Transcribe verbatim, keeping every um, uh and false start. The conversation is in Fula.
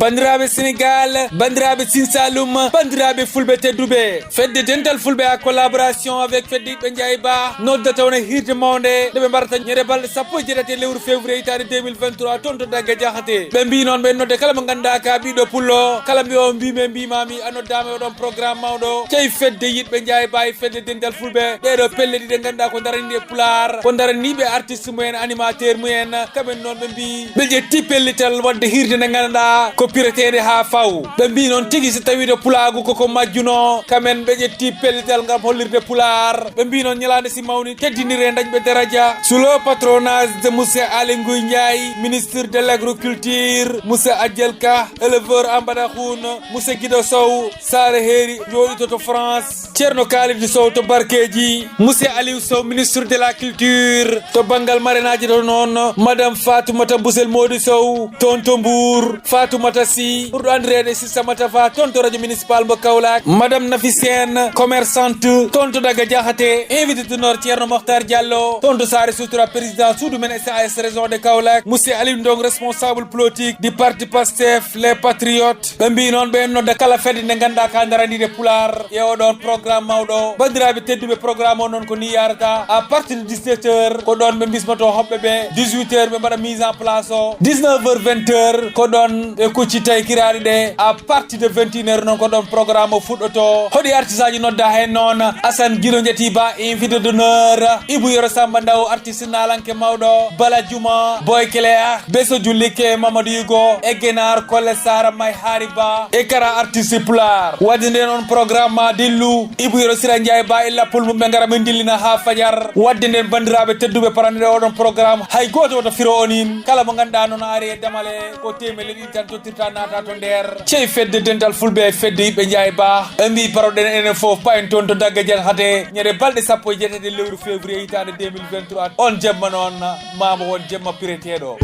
Banndiraaɓe Sénégal, banndiraaɓe Sine Saloum, banndiraaɓe Fulɓe tedduɓe. Fedde Dental Fulɓe, en collaboration avec Fedde Yiɗɓe Njaay Ba, noddata on e hiirde mawnde nde ɓe mbaɗata ñande balɗe sappo e jeetati e lewru février hitaande deux mille vingt-trois, toon to Dagga Jaxate. Ɓe mbii noon, ɓe nodda kala mo ngannduɗaa ka ɓiɗɗo pullo, kala mbiyo mbiimi, mbiimaami, a noddaama e oɗon programme mawɗo. Cey Fedde Yiɗɓe Njaay Ba e Fedde Dental Fulɓe, ɗeeɗo pelle ɗiɗe ngannduɗaa ko daraniiɗe Pulaar, ko daraniiɓe artiste mumen, animateur mumen, kamɓe noon ɓe mbii ɓe ƴetti pellital waɗde hiirde nde ngannduɗaa ko pireteende haa faw. Ɓe mbii noon tigi so tawii to pulaagu koko majjuno, kamɓe ɓe ƴetti pellital ngam hollirde Pulaar. Ɓe mbii noon ñalaande si mawni teddiniree dañɓe daraja. Sous le patronage de monsieur Aly Ngouille Ndiaye, ministre de l'agriculture, monsieur Adjel Ka, éleveur en Badakhounou, monsieur Guido Sow, Saare Heeri jooɗito to France, Ceerno Kalidou Sow to Barkeeji, monsieur Aliou Sow, ministre de la culture, to banngal marenaaji to noon, madame Fatoumata Bousel Mody Sow, toon to Mbour, Fatoumata Sy, ɓurɗo anndireede Sista Mata Fa, toon to radio municipal mo Kaolack, madame Nafi Sène, commerçante, toon to Dagga Jaxate, invité d'honneur Ceerno Mokhtar Diallo, toon to Saare Sutura, président suudu men S A S région de Kaolack, monsieur Aliou Ndong, responsable politique du parti Pastef, les patriotes, ɓe mbii noon ɓe nodda kala fedde nde ngannduɗaa ka daraniiɗe Pulaar e oɗon programme mawɗo. Banndiraaɓe tedduɓe, programme o noon ko ni yarata. À partir de dix-sept heures, ko ɗoon ɓe mbismoto hoɓɓe ɓe. Dix-huit heures, ɓe mbaɗa mise en place o. Dix-neuf heures, vingt heures, ko ɗoon ɓe kuccita e kiraaɗe ɗe. À partir de vingt et une heures noon, ko ɗoon programme o fuɗɗoto. Hoɗi artiste aji nodda heen noon? Assane Guiro Ndiaty Ba, invité d'honneur. Ibou Yero Samba Ndaw, artiste naalanke mawɗo. Bala Juma, Boy Claire. Beso Jullike, Mamadou Yugo, e Genar, Kole Sara, May Hari Ba, e kara artiste Pulaar. Wadde nden on programme ma dillu, Ibou Yero Sira Ndiaye Ba e lappol mum ɓe ngara min dillina haa fajar. Wadde nden banndiraaɓe tedduɓe paranɗe oɗon programme, hay gooto wota firo onin. Kala mo ngannduɗaa noon a ari e damale, ko teemedde ɗiɗi tan tottirta naata to nder. Cey fedde dental Fulɓe e fedde Yiɗɓe Ndiaye Ba. Ɓe mbii paroɗen enen fof payen toon to Dagga Jaxate. Ñande balɗe sappo e jeetati lewru février hitaande deux mille vingt-trois. On jamma noon. Maama won jemma pireteeɗo.